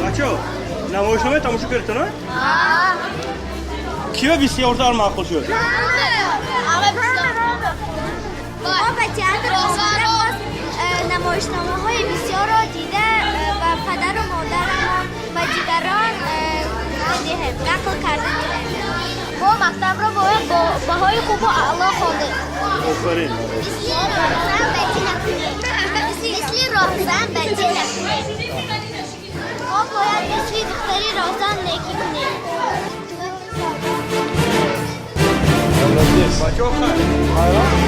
Бачаҳо, намоишнома тамошо кардтон? Киё бисёртар маъқул шуд? Мо ба театр омада, боз намоишномаҳои бисёрро дида, ба падару модарамон, ба дигарон диҳем, нақл карда диҳем. Мо мактабро бояд бо баҳои хубу аъло хондем. Офарин. Мисли роҳзан бадӣ накунем. Мо бояд мисли духтари роҳзан некӣ кунем. Бачаҳо, хайр.